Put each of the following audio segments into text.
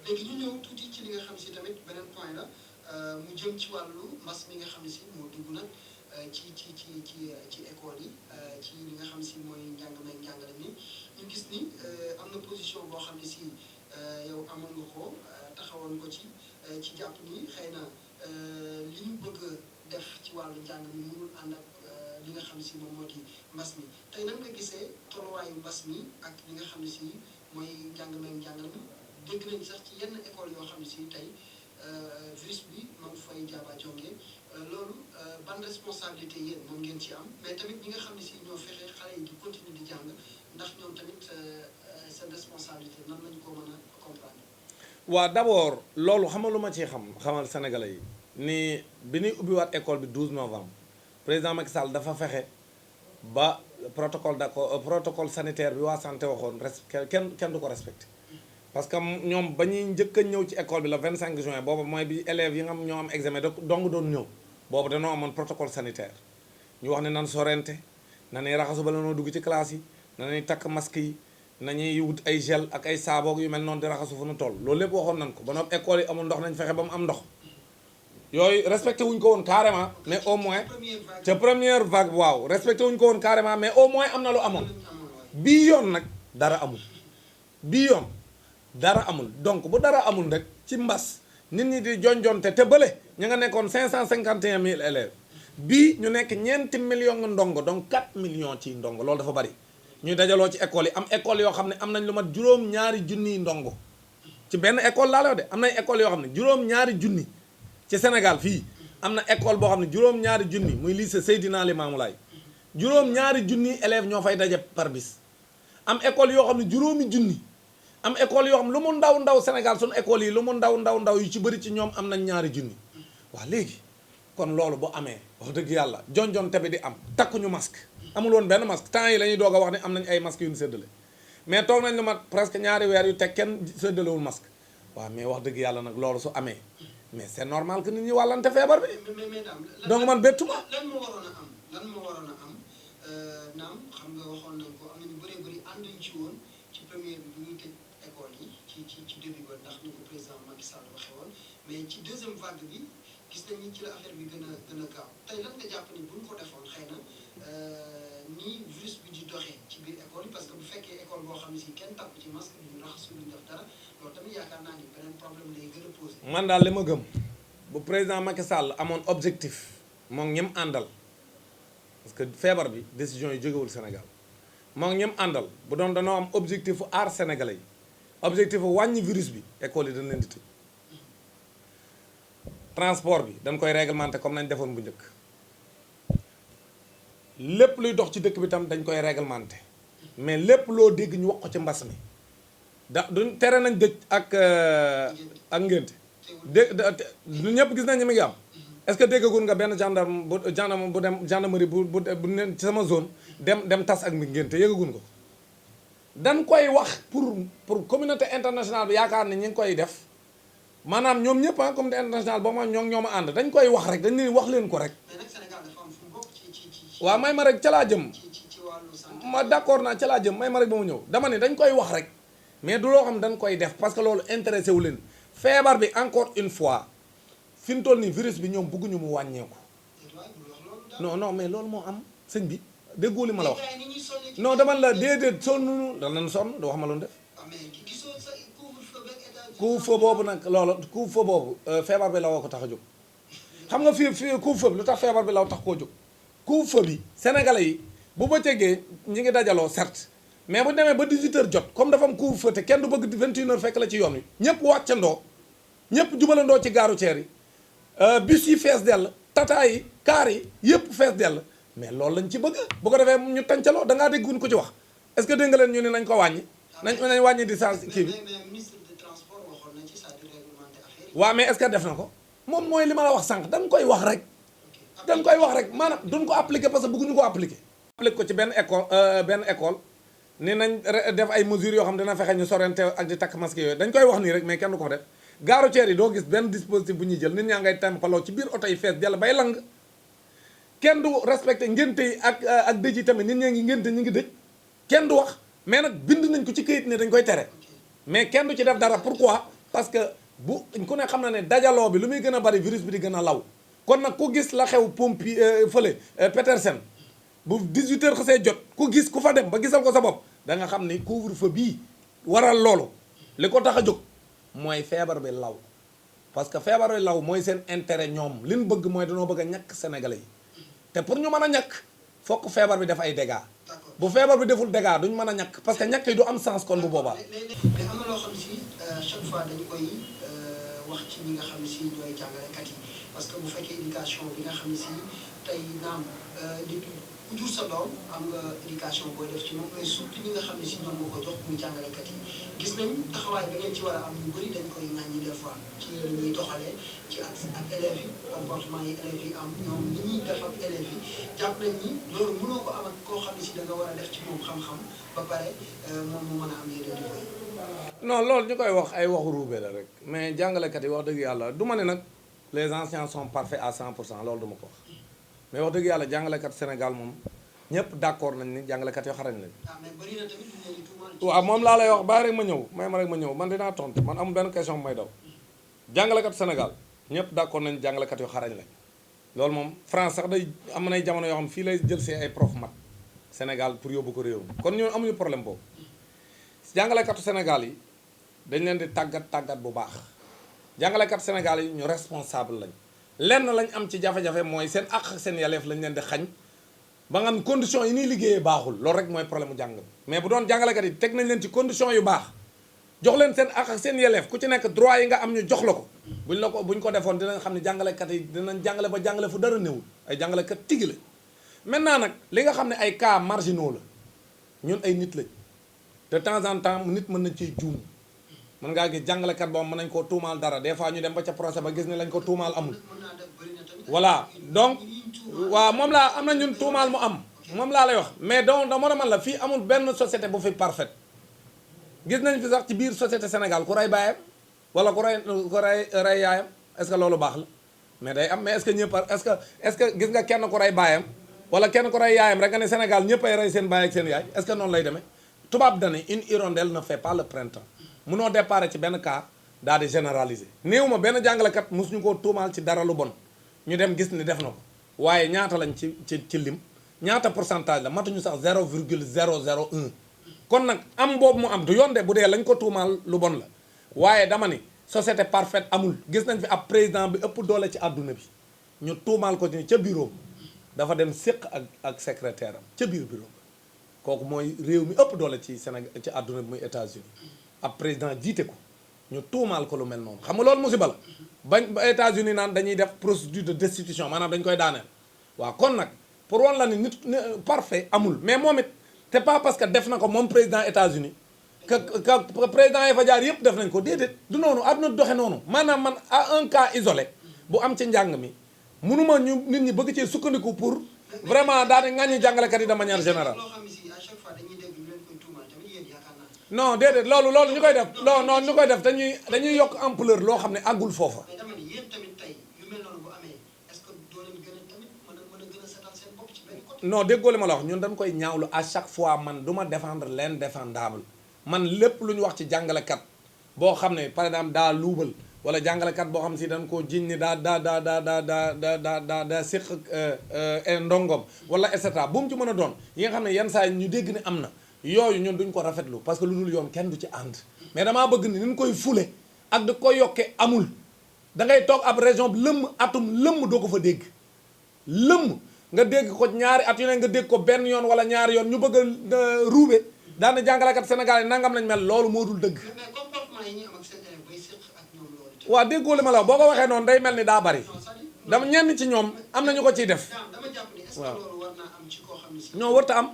léegi ñu ñëw tuuti ci li nga xam si tamit beneen point la mu jëm ci wàllu mbas mi nga xam ne si moo dugg nag ci école yi ci li nga xam si mooy njàng meeg njàngale mi ñu gis ni am na position boo xam ne si yow amoon nga ko taxawoon ko ci jàpp ni xëy na li ñu bëgg def ci wàllu njàng mi mënul ànd ak li nga xam si moom moo di mbas mi tey nan nga gisee tolluwaayu mbas mi ak li nga xam ne si mooy njàng meeg njàngale mi dégg nañ sax ci yenn école yoo xam ne si tey virus bi moom fay jaaba jonge loolu ban responsabilité yéen moom ngeen ci am mais tamit ñi nga xam ne si ñoo fexe xale yi di continuer di jàng ndax ñoom tamit seen responsabilité nan lañu ko mën a comprendre. waaw d'abord loolu xamal lu ma ci xamal sénégalais yi ni bi ñuy ubbiwaat école bi 12 novembre président Macky Sall dafa fexe ba protocole sanitaire bi waa santé waxoon kenn du ko respecté. parce que ñoom ba ñuy njëkk a ñëw ci école bi le 25 juin boobu mooy bi élèves yi nga xam ñoo am examen dong doon ñëw boobu dañoo amoon protocole sanitaire ñu wax ne nan sorente na ñuy raxasu ba la noo dugg ci classe yi na ñuy takk masque yi nañuy wut ay gel ak ay saaboog yu mel noonu di raxasu fu nu toll loolu lépp waxoon nañ ko ba noppi école yi amul ndox nañ fexe ba mu am ndox yooyu respecté wuñ ko woon carrément mais au moins ca première vague waaw respecté wuñ ko woon carrément mais au moins am na lu amoon bii yoon nag dara amul bii yoon dara amul donc bu dara amul rek ci mbas nit ñi di jonjonte te bële ñu nga nekkoon 551 000 élèves bii ñu nekk ñeenti millions ndongo donc 4 millions ci ndongo loolu dafa bari ñuy dajaloo ci école yi am école yoo xam ne am nañ lu mat juróom-ñaari junniy ndongo ci benn école laa la wax de am nañ école yoo xam ne juróom-ñaari junni ci Sénégal fii am na école boo xam ne juróom-ñaari junni muy lycée Seydina Limamou Laye juróom-ñaari junni élèves ñoo fay daje par bis am école yoo xam ne juróomi junni am école yoo xam lu mu ndaw ndaw Sénégal suñu école yi lu mu ndaw ndaw yu ci bëri ci ñoom am nañ ñaari junni waaw léegi kon loolu bu amee wax dëgg yàlla jonjonte bi di am takkuñu masque amul woon benn masque temps yi la ñuy doog a wax ne am nañ ay masques yu ñu séddale mais toog nañ lu mat presque ñaari weer yu teg kenn séddalewul masque waaw mais wax dëgg yàlla nag loolu su amee mais c'est normal que nit ñi wàllante feebar bi donc man bettu ma lan moo waroon a am naam xam nga waxoon nañ ko am na ñu bëree bëri ànduñ ci woon ci première bi bu ñuy tëj école yi ci début ba ndax ni ko président Macky Sall waxee woon mais ci deuxième vague bi gis nañ ni ci la affaire bi gën a gaaw tey lan nga jàpp ni bu ñu ko defoon xëy na nii virus bi di doxee ci biir école yi parce que bu fekkee école boo xam ne si kenn takku ci masque duñu raxasu duñu def dara loolu tamit yaakaar naa ni beneen problème lay gën a posé. man daal li ma gëm bu président Macky Sall amoon objectif moom ñem àndal parce que feebar bi décision yi jógewul Sénégal moom ñem àndal bu doon danoo am objectif fu aar sénégalais yi objectif fu wàññi virus bi école yi dañ leen di tëj transport bi dañ koy réglementé comme nañ defoon bu njëkk lépp luy dox ci dëkk bi tam dañ koy réglementé mais lépp loo dégg ñu wax ko ci mbas mi duñ tere nañ dëj ak ngénte du ñëpp gis nañ ni mi ngi am est-ce que déggagul nga benn gendarme bu dem gendarmerie bu ne ci sama zone dem tas ak mi ngénte yëgagun ko dañ koy wax pour communauté internationale bi yaakaar ne ñi ngi koy def maanaam ñoom ñëpp communauté internationale ba ma ñoo ma ànd dañ koy wax rek dañ leen wax leen ko rek waaw may ma rek ca laa jëm ma d'accord naa ca laa jëm may ma rek ba mu ñëw dama ne dañ koy wax rek mais du loo xam dañ koy def parce que loolu intéressé wu leen feebar bi encore une fois fi mu toll nii virus bi ñoom bëgguñu mu wàññeeku non mais loolu moo am sëñ bi déggoo li ma la wax non dama la déedéet sonn da leen sonn da wax ma loon def couvre-feu boobu nag loolu couvre-feu boobu feebar bi la woo ko tax a jóg xam nga fii couvre-feu bi lu tax feebar bi la tax koo jóg couvre-feu bi sénégalais yi bu bëccëgee ñi ngi dajaloo certes mais bu demee ba 18h jot comme dafa am couvre-feu te kenn du bëgg 21h fekk la ci yoon wi ñëpp wàccandoo ñëpp jubalandoo ci gaaru ceer yi bus yi fees dell tata yi kaar yi yëpp fees dell mais loolu lañ ci bëgg bu ko defee ñu tàncaloo da ngaa dégg wuñ ko ci wax est-ce que dégg nga leen ñu ne nañ ko wàññi nañ wàññi distance kii bi waaw mais est-ce que def na ko moom mooy li ma la wax sànq dañ koy wax rek maanaam duñ ko appliquer parce que bëgguñu ko appliquer ko ci benn école ni nañ def ay mesures yoo xam dina fexe ñu sorente ak di takk masque yooyu dañ koy wax nii rek mais kenn du ko def gaaru ceer yi doo gis benn dispositif bu ñuy jël nit ñaa ngay tempaloo ci biir oto yi fees dell bay lang kenn du respecté ngénte yi ak dëj yi tamit nit ñaa ngi ngénte ñi ngi dëj kenn du wax mais nag bind nañ ko ci këyit ne dañ koy tere mais kenn du ci def dara pourquoi parce que bu ku ne xam na ne dajaloo bi lu muy gën a bari virus bi di gën a law kon nag ku gis la xew pompi fële Petersen bu 18h xasee jot ku gis ku fa dem ba gisal ko sa bopp da nga xam ni couvre-feu bii waral loolu li ko tax a jóg mooy feebar bi law parce que feebar bi law mooy seen intérêt ñoom li ñu bëgg mooy dañoo bëgg a ñàkk sénégalais yi te pour ñu mën a ñàkk fokk feebar bi def ay dégâts bu feebar bi deful dégâts duñ mën a ñàkk parce que ñàkk yi du am sens kon bu boobaa. mais am na loo xam si chaque fois dañu koy wax ci ñi nga xam ne si ñooy jàngalekat yi parce que bu fekkee éducation bi nga xam ne si tey naam nit ku jur sa doom am nga éducation booy def ci moom mais surtout ñi nga xam ne si ñoom moo ko jox muy jàngalekat yi gis nañ taxawaay bi ngeen ci war a am ñu bëri dañ koy ŋàññi des fois ci li ñuy doxalee ci ak élèves yi comportement yi élèves yi am ñoom ni ñuy def ak élèves yi jàpp nañ ni loolu mënoo ko am ak koo xam ne si da nga war a def ci moom xam-xam ba pare moom mu mën a am yeneen niveau yi. non loolu ñu koy wax ay waxu ruube la rek mais jàngalekat yi wax dëgg yàlla du ma ne nag les enseignants sont parfaits à 100% loolu duma ko wax mais wax dëgg yàlla jàngalekat Sénégal moom ñëpp d'accord nañ ni jàngalekat yoo xarañ lañ. ah mais bëri na tamit ñu leen di tuumaal. waaw moom laa lay wax bàyyi rek ma ñëw may ma rek ma ñëw man dinaa tontu man amul benn question bu may daw jàngalekat Sénégal ñëpp d'accord nañ jàngalekat yoo xarañ lañ loolu moom France sax day am nay jamono yoo xam fii lay jël see ay prof mat Sénégal pour yóbbu ko réew kon ñoo amuñu problème boobu jàngalekatu Sénégal yi dañ leen di tàggat bu baax jàngalekat Sénégal yi ñu responsable lañ lenn lañ am ci jafe-jafe mooy seen àq ak seen yelleef lañ leen di xañ ba nga xam condition yi ñuy liggéeyee baaxul loolu rek mooy problème mu jàng bi mais bu doon jàngalekat yi teg nañ leen ci condition yu baax jox leen seen àq ak seen yelleef ku ci nekk droit yi nga am ñu jox la ko buñ ko defoon dinañ xam ne jàngalekat yi dinañ jàngale ba jàngale fu dara néewul ay jàngalekat tigi la maintenant nag li nga xam ne ay cas marginaux la ñun ay nit lañ de temps en temps nit mën nañ ciy juum mën ngaa gis jàngalekat boobu mën nañ koo tuumaal dara des fois ñu dem ba ca procès ba gis ne lañ ko tuumaal amul voilà donc waaw moom laa am na ñun tuumaal mu am moom laa lay wax mais donc dama man la fii amul benn société bu fi parfaite gis nañ fi sax ci biir société Sénégal ku rey baayam wala ku rey yaayam est-ce que loolu baax la mais day am mais est-ce que ñëpp est-ce que gis nga kenn ku rey baayam wala kenn ku rey yaayam rek nga ne Sénégal ñëpp ay rey seen baay ak seen yaay est-ce que noonu lay demee tubaab dane une hirondelle ne fait pas le printemps munoo départ ci benn cas daal di généraliser néew ma benn jàngalekat mosuñu koo tuumaal ci dara lu bon ñu dem gis ni def na ko waaye ñaata lañ ci lim ñaata pourcentage la matuñu sax 0,001 kon nag am boobu mu am du yoon de bu dee lañ ko tuumaal lu bon la waaye dama ni société parfaite amul gis nañ fi ab président bi ëpp doole ci àdduna bi ñu tuumaal ko ci ca bureau dafa dem séq ak secrétaire am ca biir bureau kooku mooy réew mi ëpp doole ci Sénégal ci àdduna bi muy États-Unis ab président jiite ko ñu tuumaal ko lu mel noonu xam nga loolu musiba la bañ ba États-Unis naan dañuy def procédure de destitution maanaam dañ koy daaneel waaw kon nag pour wan la ni nit parfait amul mais moom it c'est pas parce que def na ko moom président États-Unis que président yi fa jaar yëpp def nañ ko déedéet du noonu àdduna doxe noonu maanaam man à un cas isolé bu am ci njàng mi mënuma ñu nit ñi bëgg cee sukkandiku pour vraiment daal di ŋàññi jàngalekat yi de manière générale non déedéet loolu ñu koy def non ñu koy def dañuy yokk ampleur loo xam ne àggul foofa. mais dama ni yéen tamit tey yu mel noonu bu amee est-ce que doo leen gën a tamit mën a gën a setal seen bopp ci benn côté. non déggoo li ma la wax ñun dañ koy ñaawlu à chaque fois man du ma défendre l'indéfendable man lépp lu ñu wax ci jàngalekat boo xam ne par exemple daa luubal wala jàngalekat boo xam si dañ koo jiñ ni daa séq ndongom wala et cetera bu mu ci mën a doon yi nga xam ne yenn saa yi ñu dégg ne am na. yooyu ñun duñ ko rafetlu parce que lu dul yoon kenn du ci ànd mais damaa bëgg ni ñu koy fule ak di ko yokke amul da ngay toog ab région bi lëmm doo ko fa dégg lëmm nga dégg ko ñaari at yu ne nga dégg ko benn yoon wala ñaari yoon ñu bëgg a ruube daana jàngalekat Sénégal yi nangam lañ mel loolu moo dul dëgg. mais comportement yi ñuy am ak seen élèves bay séq ak ñoom loolu. waaw déggoo li ma la wax boo ko waxee noonu day mel ni daa bari dama ñenn ci ñoom am na ñu ko ciy def. dama jàpp ni est-ce que loolu war naa am ci koo xam ne si. ñoo warta am.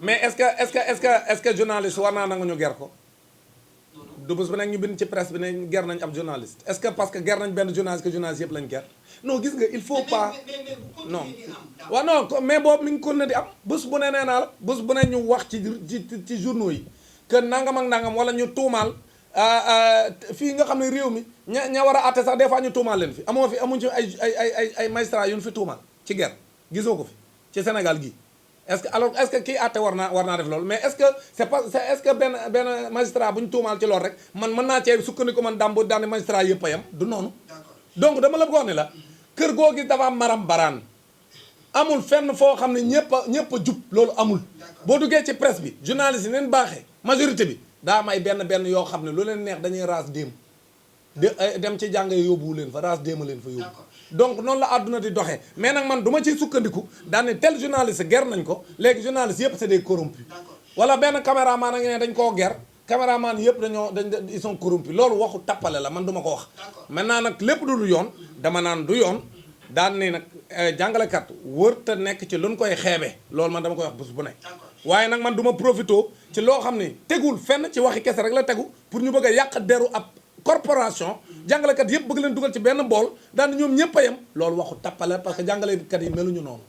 mais est-ce que journaliste war naa nangu ñu ger ko du bés bu nekk ñu bind ci presse bi ne ger nañ ab journaliste est-ce que parce que ger nañ benn journaliste que journaliste yëpp lañ ger non gis nga il faut pas non waaw non mais boobu mi ngi kon na di am bés bu ne nee naa la bés bu ne ñu wax ci journaux yi que nangam ak nangam wala ñu tuumaal fii nga xam ne réew mi ña war a àtte sax des fois ñu tuumaal leen fi amuñ ci ay magistrat yu ñu fi tuumaal ci ger gisoo ko fi ci Sénégal gi est-ce que alors est-ce que kii àtte war naa def loolu mais est-ce que est-ce que benn magistrat bu ñu tuumaal ci loolu rek man mën naa cee sukkandiku man dàmbu daani magistrat yëpp a yem du noonu. donc dama la bëgg wax ne la kër goo gis dafa am maram baraan amul fenn foo xam ne ñëpp a jub loolu amul. boo duggee ci presse bi journaliste yi neen baaxee majorité bi daa may benn yoo xam ne lu leen neex dañuy raas déem dem ci jàng yóbbuwu leen fa raas déema leen fa yóbbu. donc noonu la àdduna di doxee mais nag man du ma ciy sukkandiku daan ne tel journaliste ger nañ ko léegi journaliste yëpp c'est des corrompus wala benn caméraman a ngi ne dañ koo ger caméraman yëpp ils sont corrompus loolu waxu tappale la man du ma ko wax. maintenant nag lépp du yoon dama naan du yoon daan ne nag jàngalekat wër te nekk ci luñ koy xeebe loolu man dama koy wax bés bu nekk. waaye nag man du ma profito ci loo xam ne tegul fenn ci waxi kese rek la tegu pour ñu bëgg a yàq deru ab corporation jàngalekat yëpp bëgg leen dugal ci benn bool daan ñoom ñëpp a yem loolu waxu tappale parce que jàngalekat yi meluñu noonu.